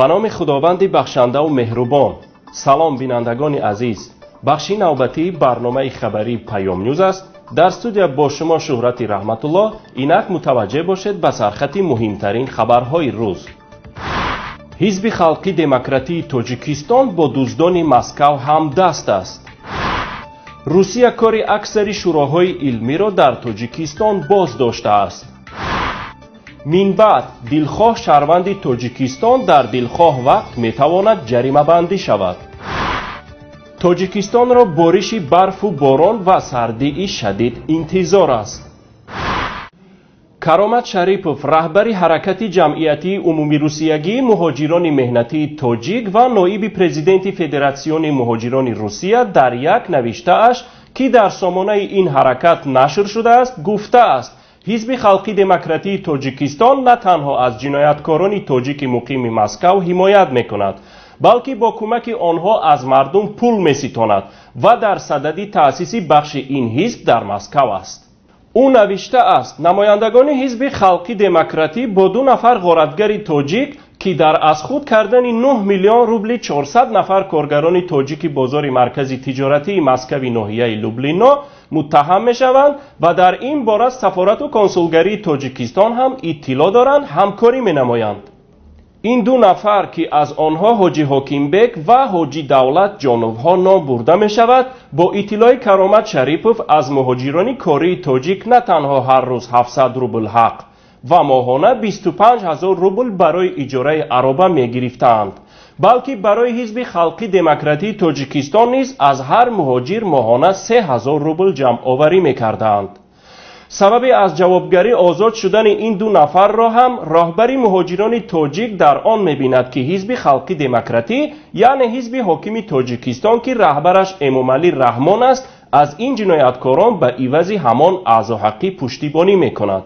Ба номи Худованди бахшандаву меҳрубон. Салом, бинандагони азиз. Бахши навбатии барномаи хабарии Паём Ньюз аст. Дар студия бо шумо Шӯҳрати Раҳматуллоҳ. Инак мутаваҷҷеҳ бошед ба сархати муҳимтарин хабарҳои рӯз. Ҳизби халқӣ демократии Тоҷикистон бо дуздони Москав ҳамдаст аст. Русия кори аксари шӯроҳои илмиро дар Тоҷикистон боз доштааст. Минбаъд дилхоҳ шаҳрванди Тоҷикистон дар дилхоҳ вақт метавонад ҷаримабандӣ шавад. Тоҷикистонро бориши барфу борон ва сардии шадид интизор аст. Каромат Шарипов, раҳбари ҳаракати ҷамъиятии умумирусиягии муҳоҷирони меҳнатии тоҷик ва ноиби президенти Федератсиони муҳоҷирони Русия, дар як навиштааш, ки дар сомонаи ин ҳаракат нашр шудааст, гуфтааст: Ҳизби халқи демократии Тоҷикистон на танҳо аз ҷинояткорони тоҷики муқими Москав ҳимоят мекунад, балки бо кӯмаки онҳо аз мардум пул меситонад ва дар садади таъсиси бахши ин ҳизб дар Москав аст. Ӯ навиштааст: намояндагони Ҳизби халқи демократӣ бо ду нафар ғоратгари тоҷик, ки дар аз худ кардани 9 миллион рубли 400 нафар коргарони тоҷики бозори маркази тиҷоратии Москави ноҳияи Люблино муттаҳам мешаванд ва дар ин бора сафорату консулгарии Тоҷикистон ҳам иттилоъ доранд, ҳамкорӣ менамоянд. Ин ду нафар, ки аз онҳо Ҳоҷи Ҳокимбек ва Ҳоҷи Давлат Ҷоновҳо ном бурда мешавад, бо иттилои Каромат Шарипов аз муҳоҷирони кории тоҷик на танҳо ҳар рӯз 700 рубл ҳақ ва моҳона 25 ҳазор рубл барои иҷораи ароба мегирифтаанд, балки барои Ҳизби халқи демократии Тоҷикистон низ аз ҳар муҳоҷир моҳона 3 ҳазор рубл ҷамъоварӣ мекардаанд. Сабаби аз ҷавобгарӣ озод шудани ин ду нафарро ҳам роҳбари муҳоҷирони тоҷик дар он мебинад, ки Ҳизби халқи демократӣ, яъне ҳизби ҳокими Тоҷикистон, ки раҳбараш Эмомалӣ Раҳмон аст, аз ин ҷинояткорон ба ивази ҳамон аъзоҳаққӣ пуштибонӣ мекунад.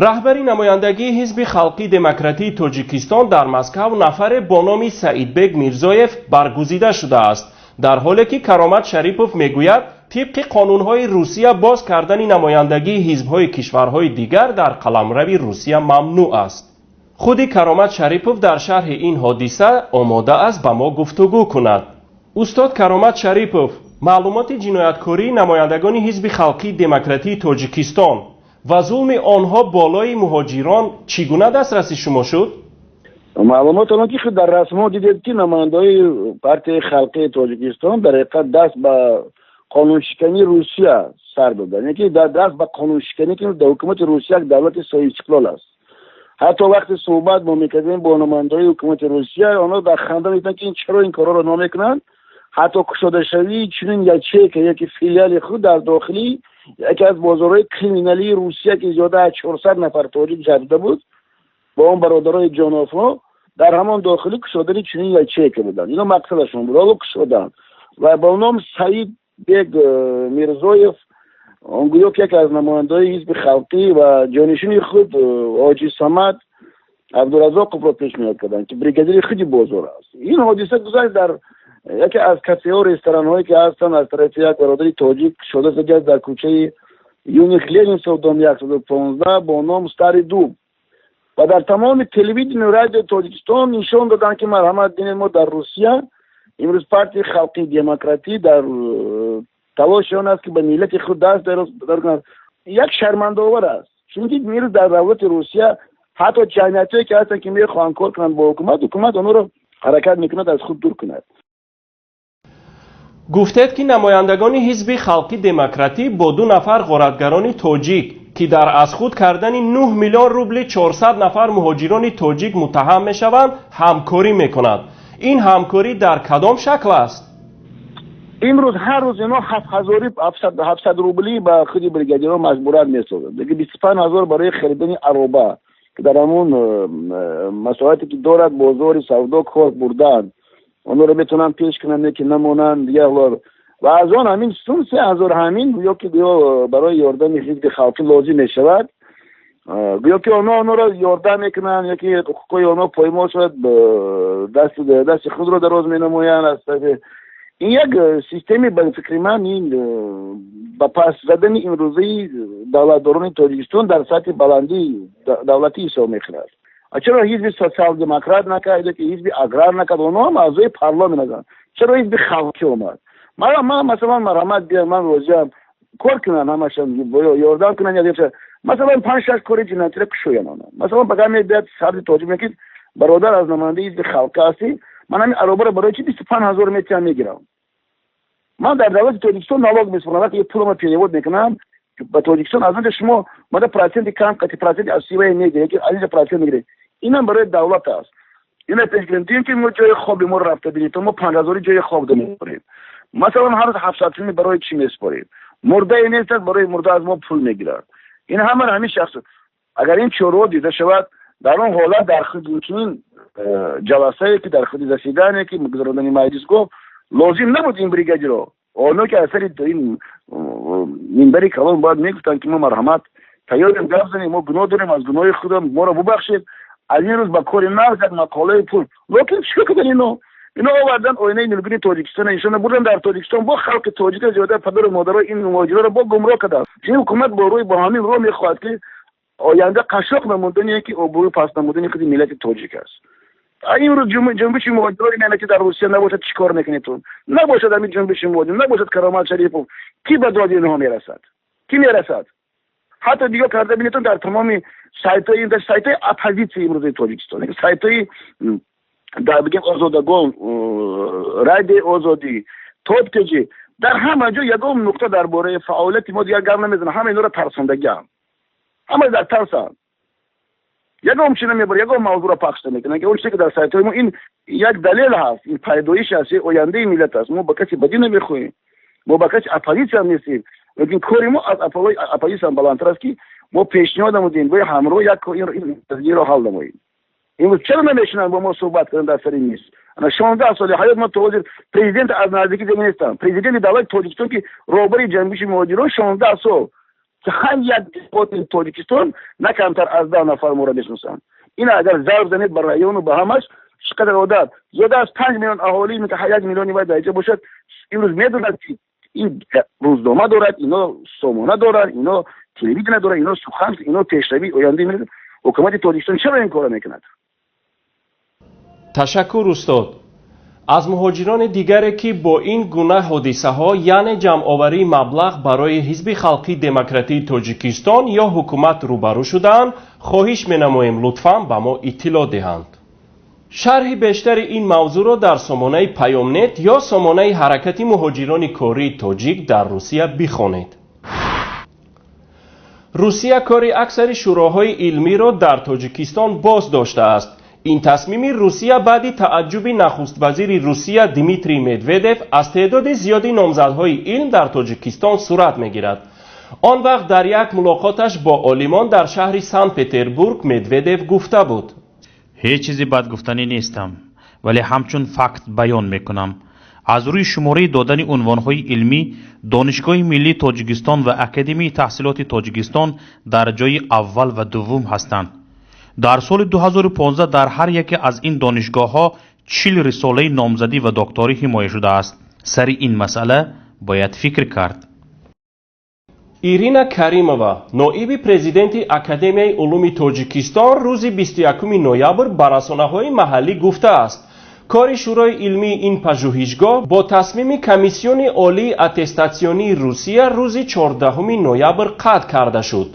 Раҳбари намояндагии Ҳизби халқи демократии Тоҷикистон дар Москав нафаре бо номи Саидбек Мирзоев баргузида шудааст, дар ҳоле ки Каромат Шарипов мегӯяд, тибқи қонунҳои Русия боз кардани намояндагии ҳизбҳои кишварҳои дигар дар қаламрави Русия мамнӯъ аст. Худи Каромат Шарипов дар шарҳи ин ҳодиса омода аст ба мо гуфтугӯ кунад. Устод Каромат Шарипов, маълумоти ҷинояткории намояндагони Ҳизби халқии демократии Тоҷикистон ва зулми онҳо болои муҳоҷирон чӣ гуна дастраси шумо шуд? Маълумот он ки дар расмҳо дидед, ки намояндаҳои партияи халқии Тоҷикистон дар ҳақиқат даст ба қонуншикании Русия сар доданд, яъне ки даст ба қонуншиканӣ, ки дар ҳукумати Русия як давлати соҳибистиқлол аст. Ҳатто вақте суҳбат мо мекардем бо намояндаҳои ҳукумати Русия, онҳо дар ханда мегуфтанд, ки ин чаро ин корҳоро намекунанд, ҳатто кушодашавии чунин ячейка яки филиали худ дар дохили яке аз бозорҳои криминалии Русия, ки зиёда аз 400 нафар тоҷик ҷабида буд бо он бародарои ҷонофҳо, дар ҳамон дохили кушодани чунин ячейка буданд. Ино мақсадашон буд, ҳоло кушоданд ва бо ном Саид Бег Мирзоев, он гӯё ки яке аз намояндаҳои ҳизби халқӣ, ва ҷонишини худ Ҳоҷи Самад Абдуразоқовро пешниҳод карданд, ки бригадири худи бозор аст. Ин ҳодиса гузашт дар яке аз кафеҳо, ресторанҳое, ки ҳастанд, аз тарафи як бародари тоҷик кушода шудааст дар кӯчаи Юных Ленинцев, дом 115, бо ном Старый дуб. Ва дар тамоми телевидению радио Тоҷикистон нишон доданд, ки марҳамат, бинед, мо дар Русия имрӯз партияи халқии демократӣ дар талоши он аст, ки ба миллати худ даст дароз кунад. Як шармандаовар аст, чунки имрӯз дар давлати Русия ҳатто ҷамъиятҳое, ки ҳастанд, ки мехоҳанд кор кунанд бо ҳукумат, ҳукумат онҳоро ҳаракат мекунад аз худ дур кунад. Гуфтед, ки намояндагони Ҳизби халқи демократӣ бо ду нафар ғоратгарони тоҷик, ки дар аз худ кардани 9 миллион рубли 400 нафар муҳоҷирони тоҷик муттаҳам мешаванд, ҳамкорӣ мекунад. Ин ҳамкорӣ дар кадом шакл аст? Имрӯз ҳар рӯз ино ҳафтҳазори 700 рублӣ ба худи бригадирҳо маҷбуран месозад, лекин 25 000 барои харидани ароба, ки дар ҳамон масоҳате, ки дорад бозори савдо, кор бурдаанд. Онҳоро метавонанд пеш кунанд, ки намонанд дигар. Ва аз он ҳамин сум 3000 ҳамин гӯё ки гӯё барои ёрдами ҳизби халқӣ лозим мешавад. Гӯё ки онҳо онҳоро ёрдам мекунанд, ёки ҳуқуқҳои онҳо поймол шавад, дасти худро дароз менамоянд. Аз тарафи ин як системи, ба фикри ман, ин ба пас задани имрӯзаи давлатдорони Тоҷикистон дар сатҳи баландии давлатӣ ҳисоб мекунад. Чаро ҳизби социал-демократ накард, ки ҳизби аграр накард? Онҳо ҳам аъзои парламент ҳастанд. Чаро ҳизби халқӣ омад? Ман масалан, марҳамат, биям, ман розиам, кор кунанд, ҳамашон ёрдам кунанд. Масалан, панҷ шаш кори ҷиноятиро кушоянд онҳо. Масалан, багар мебиёд сарди тоҷик, мегӯяд: «Бародар, аз намояндаи ҳизби халқа ҳастӣ, ман ҳамин аробаро барои чи 25 000 метиҳам, мегирам? Ман дар давлати Тоҷикистон налог месупорам, вақте пулама перевод мекунам ба Тоҷикистон, аз онҷо шумо мада проценти кам қати проценти аз сивае мегиред, ки аз инҷа процент мегиред. Инам барои давлат аст.» Ина пеш гирем. Дидем, ки мо ҷои хоби моро рафта бинед, то мо 5000-и ҷои хоб мепорем. Масалан, ҳар рӯз 700 сӯми барои чӣ месупорем? Мурдае нестад, барои мурда аз мо пул мегирад. Ин ҳама ҳамин шахс. Агар ин чораҳо дида шавад, дар он ҳолат дар худи чунин ҷаласае, ки дар худи заседание, ки гузарондани маҷлисгоҳ лозим набуд, ин бригадиро оно, ки аз сари ин минбари калон бояд мегуфтанд, ки мо, марҳамат, тайёрем гап занем, мо гуноҳ дорем, аз гуноҳи худам моро бубахшед, аз ин рӯз ба кори нав як мақолаи пул. Лекин чикор карданд ино? Ино овардан оинаи нилгуни Тоҷикистона, иншона бурдан дар Тоҷикистон, бо халқи тоҷика, зиёда падару модарои ин муҳоҷироро бо гумроҳ карданд. Ин ҳукумат бо рӯи бо ҳамин роҳ мехоҳад, ки оянда қашшоқ намудане, ки обрӯи паст намудани худи миллати тоҷик аст. Имрӯз ҷунбиши муҳоҷирони меҳнатӣ дар Русия набошад, чӣ кор мекунедтун? Набошад ҳамин ҷунбиши муҳоҷир, набошад Каромат Шарипов, кӣ ба доди инҳо мерасад? Кӣ мерасад? Ҳатто нигоҳ карда бинедтун, дар тамоми сайтҳои сайтҳои оппозитсияи имрӯзаи Тоҷикистон, сайтҳои дар бигем Озодагон, Радиои Озодӣ, Топтеҷи, дар ҳама ҷо ягон нуқта дар бораи фаъолияти мо дигар гап намезананд. Ҳама инҳоро тарсондагиам, ҳама дар тарсанд, ягон чи намебар, ягон мавзӯъро пахш намекунанд, ки он чизе ки дар сайтҳои мо. Ин як далел ҳаст, ин пайдоиш аст, ояндаи миллат аст. Мо ба каси бадӣ намехоҳем, мо ба каси оппозитсия нестем, лекин кори мо аз оппозитсия баландтар аст, ки мо пешниҳод намудем, бояд ҳамроҳ як ин ро ҳал намоем. Имрӯз чаро намешинанд бо мо суҳбат кунанд дар сари миз? Ана 16 соли ҳаёт мо то ҳозир президент аз наздикӣ дида нестам. Президенти давлати Тоҷикистон, ки роҳбари ҷунбиши муҳоҷирон, 16 сол, ки ҳар як деҳоти Тоҷикистон на камтар аз 10 нафар моро мешиносанд. Ин агар зарб занед ба району ба ҳамаш, чӣ қадар одат, зиёда аз 5 миллион аҳолӣ, 1 миллиони вай дар инҷа бошад, имрӯз медонад, ки ин рӯзнома дорад, ино сомона дорад, ино телевидение дорад, ино сухан, ино пешравии ояндаи ҳукумати Тоҷикистон чаро ин корро мекунад? Ташаккур, устод. Аз муҳоҷирони дигаре, ки бо ин гуна ҳодисаҳо, яъне ҷамъоварии маблағ барои Ҳизби халқии демократии Тоҷикистон ё ҳукумат рӯбарӯ шудаанд, хоҳиш менамоем, лутфан ба мо иттилоъ диҳанд. Шарҳи бештари ин мавзӯъро дар сомонаи Паёмнет ё сомонаи Ҳаракати муҳоҷирони кории тоҷик дар Русия бихонед. Русия кори аксари шӯроҳои илмиро дар Тоҷикистон боз доштааст. Ин тасмими Русия баъди тааҷҷуби нахуствазири Русия Дмитрий Медведев аз теъдоди зиёди номзадҳои илм дар Тоҷикистон сурат мегирад. Он вақт дар як мулоқоташ бо олимон дар шаҳри Санкт Петербург Медведев гуфта буд: Ҳеҷ чизи бадгуфтанӣ нестам, вале ҳамчун факт баён мекунам. Аз рӯи шумораи додани унвонҳои илмӣ Донишгоҳи миллии Тоҷикистон ва Академияи таҳсилоти Тоҷикистон дар ҷои аввал ва дуввум ҳастанд. Дар соли 2015 дар ҳар яке аз ин донишгоҳҳо 40 рисолаи номзадӣ ва докторӣ ҳимоя шудааст. Сари ин масъала бояд фикр кард. Ирина Каримова, ноиби президенти Академияи улуми Тоҷикистон, рӯзи 21 ноябр ба расонаҳои маҳаллӣ гуфтааст, кори шӯрои илмии ин пажӯҳишгоҳ бо тасмими Комиссиони олии аттестатсионии Русия рӯзи 14 ноябр қатъ карда шуд.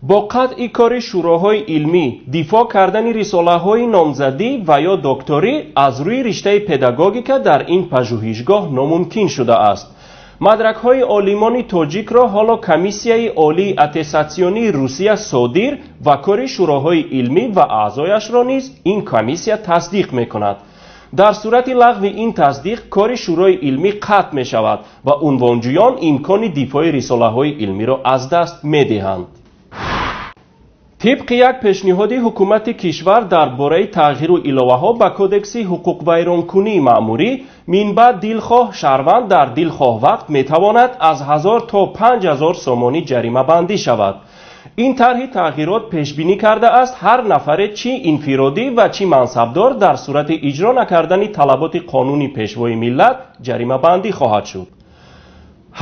Бо қатъи кори шӯроҳои илмӣ дифоъ кардани рисолаҳои номзадӣ ва ё докторӣ аз рӯи риштаи педагогика дар ин пажӯҳишгоҳ номумкин шудааст. Мадракҳои олимони тоҷикро ҳоло Комиссияи олии аттестатсионии Русия содир ва кори шӯроҳои илмӣ ва аъзояшро низ ин комиссия тасдиқ мекунад. Дар сурати лағви ин тасдиқ кори шӯрои илмӣ қатъ мешавад ва унвонҷӯён имкони дифои рисолаҳои илмиро аз даст медиҳанд. Тибқи як пешниҳоди ҳукумати кишвар дар бораи тағйиру иловаҳо ба Кодекси ҳуқуқвайронкунии маъмурӣ, минбаъд дилхоҳ шаҳрванд дар дилхоҳ вақт метавонад аз 1000 то 5000 сомонӣ ҷаримабандӣ шавад. Ин тарҳи тағйирот пешбинӣ кардааст, ҳар нафаре, чӣ инфиродӣ ва чӣ мансабдор, дар сурати иҷро накардани талаботи қонуни Пешвои миллат ҷаримабандӣ хоҳад шуд.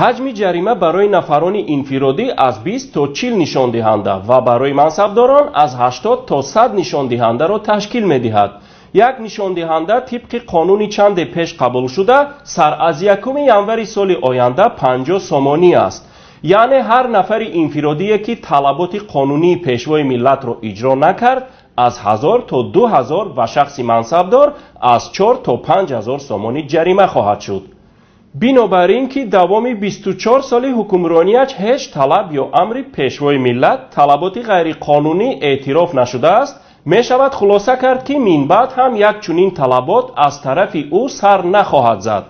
Ҳаҷми ҷарима барои нафарони инфиродӣ аз 20 то 40 нишондиҳанда ва барои мансабдорон аз 80 то 100 нишондиҳандаро ташкил медиҳад. Як нишондиҳанда тибқи қонуни чанде пеш қабул шуда сар аз 1 январи соли оянда 50 сомонӣ аст. Яъне ҳар нафари инфиродие ки талаботи қонунии пешвои миллатро иҷро накард аз 1000 то 2000 ва шахси мансабдор аз 4 то 5000 сомонӣ ҷарима хоҳад шуд. Бинобар ин ки давоми 24 соли ҳукмронияш ҳеҷ талаб ё амри пешвои миллат талаботи ғайриқонунӣ эътироф нашудааст, мешавад хулоса кард ки минбаъд ҳам як чунин талабот аз тарафи ӯ сар нахоҳад зад.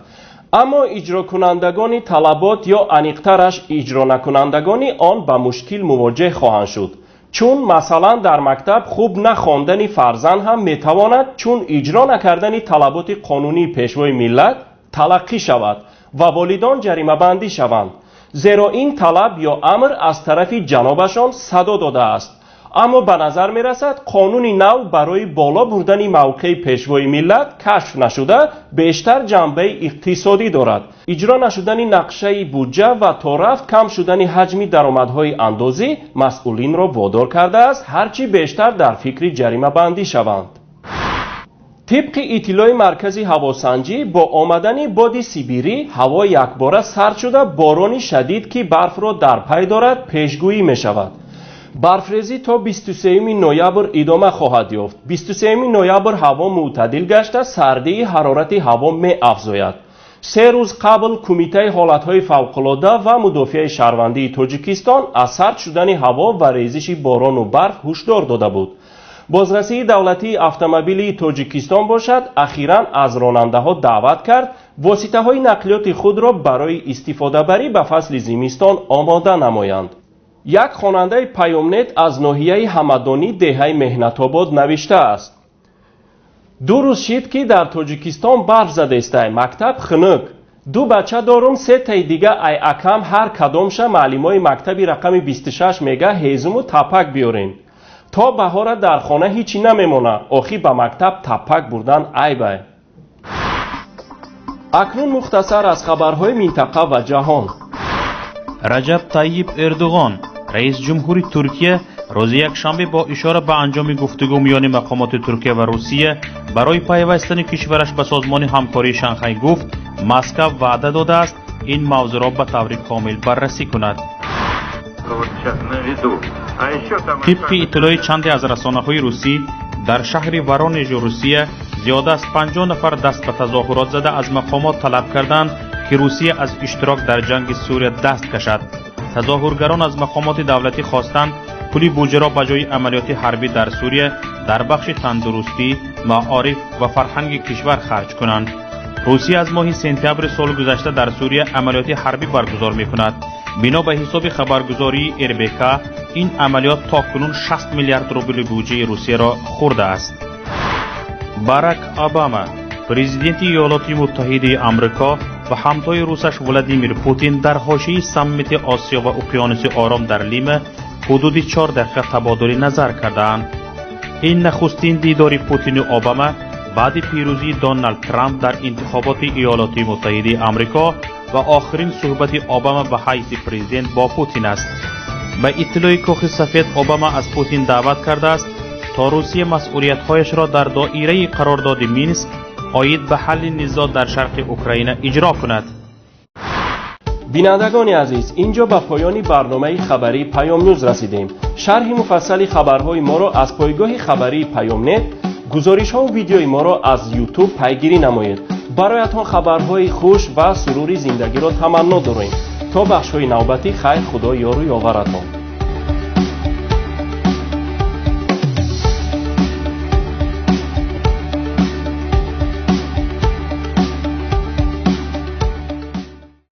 Аммо иҷрокунандагони талабот ё аниқтараш иҷронакунандагони он ба мушкил мувоҷеҳ хоҳанд шуд. Чун масалан дар мактаб хуб нахондани фарзанд ҳам метавонад чун иҷро накардани талаботи қонунии пешвои миллат талаққӣ шавад ва волидон ҷаримабандӣ шаванд. Зеро ин талаб ё амр аз тарафи ҷанобашон садо додааст. Аммо ба назар мерасад қонуни нав барои боло бурдани мавқеи пешвои миллат кашф нашуда бештар ҷанбаи иқтисодӣ дорад. Иҷро нашудани нақшаи буҷа ва то рафт кам шудани ҳаҷми даромадҳои андозӣ масъулинро водор кардааст ҳарчи бештар дар фикри ҷаримабандӣ шаванд. Тибқи иттилои маркази ҳавосанҷӣ бо омадани боди сибирӣ ҳаво якбора сард шуда борони шадид ки барфро дар пай дорад пешгӯӣ мешавад. Барфрезӣ то 23 ноябр идома хоҳад ёфт. 23 ноябр ҳаво мӯътадил гашта сардии ҳарорати ҳаво меафзояд. 3 рӯз қабл Кумитаи ҳолатҳои фавқулода ва мудофиаи шаҳрвандии Тоҷикистон аз сард шудани ҳаво ва резиши борону барф ҳушдор дода буд. Бозрасии давлатии автомобилии Тоҷикистон бошад ахиран аз ронандаҳо даъват кард воситаҳои нақлиёти худро барои истифодабарӣ ба фасли зимистон омода намоянд. Як хонандаи Паёмнет аз ноҳияи Ҳамадонӣ деҳаи Меҳнатобод навиштааст: 2 рӯз шид ки дар Тоҷикистон барф задестай, мактаб хунук. 2 бача дорум, 3таи дига ай акам ҳар кадомша маълимои мактаби рақами 26 мега ҳезуму тапак биёрен. То баҳора дар хона ҳичи намемона, охи ба мактаб тапак бурдан айбай. Акнун мухтасар аз хабарҳои минтақа ва ҷаҳон. Раҷаб Тайиб Эрдуғон, раиси ҷумҳури Туркия, рӯзи якшанбе бо ишора ба анҷоми гуфтугӯ миёни мақомоти Туркия ва Русия барои пайвастани кишвараш ба созмони ҳамкории Шанхай гуфт, Москав ваъда додааст ин мавзӯъро ба таври комил баррасӣ кунад. Тибқи иттилои чанде аз расонаҳои русӣ, дар шаҳри Воронежи Русия зиёда аз 50 нафар даст ба тазоҳурот зада аз мақомот талаб карданд ки Русия аз иштирок дар ҷанги Сурия даст кашад. Тазоҳургарон аз мақомоти давлатӣ хостанд пули буҷаро ба ҷои амалиёти ҳарбӣ дар Сурия дар бахши тандурустӣ, маориф ва фарҳанги кишвар харҷ кунанд. Русия аз моҳи сентябри соли гузашта дар Сурия амалиёти ҳарбӣ баргузор мекунад. Бино ба ҳисоби хабаргузории РБК, ин амалиёт то кунун 60 миллиард рубли буҷаи Русияро хӯрдааст. Барак Обама, президенти Иёлоти Муттаҳидаи Амрико ва ҳамтои русаш Владимир Путин дар ҳошияи саммити Осиё ва Уқёнуси Ором дар Лима ҳудуди 4 дақиқа табодули назар кардаанд. Ин нахустин дидори Путину Обама баъди пирӯзии Доналд Трамп дар интихоботи Иёлоти Муттаҳидаи Амрико ва охирин суҳбати Обама ба ҳайси президент бо Путин аст. Ба иттилои Кохи Сафед, Обама аз Путин даъват кардааст то Русия масъулиятҳояшро дар доираи қарордоди Минск оид ба ҳалли низоъ дар шарқи Украина иҷро кунад. Бинандагони азиз, инҷо ба поёни барномаи хабарии Паёмнюз расидем. Шарҳи муфассали хабарҳои моро аз пойгоҳи хабарии Паёмнет, гузоришҳову видеои моро аз Ютуб пайгирӣ намоед. Бароятон хабарҳои хуш ва сурури зиндагиро таманно дорем. То бахшҳои навбатӣ хайр, Худо ёру ёваратон.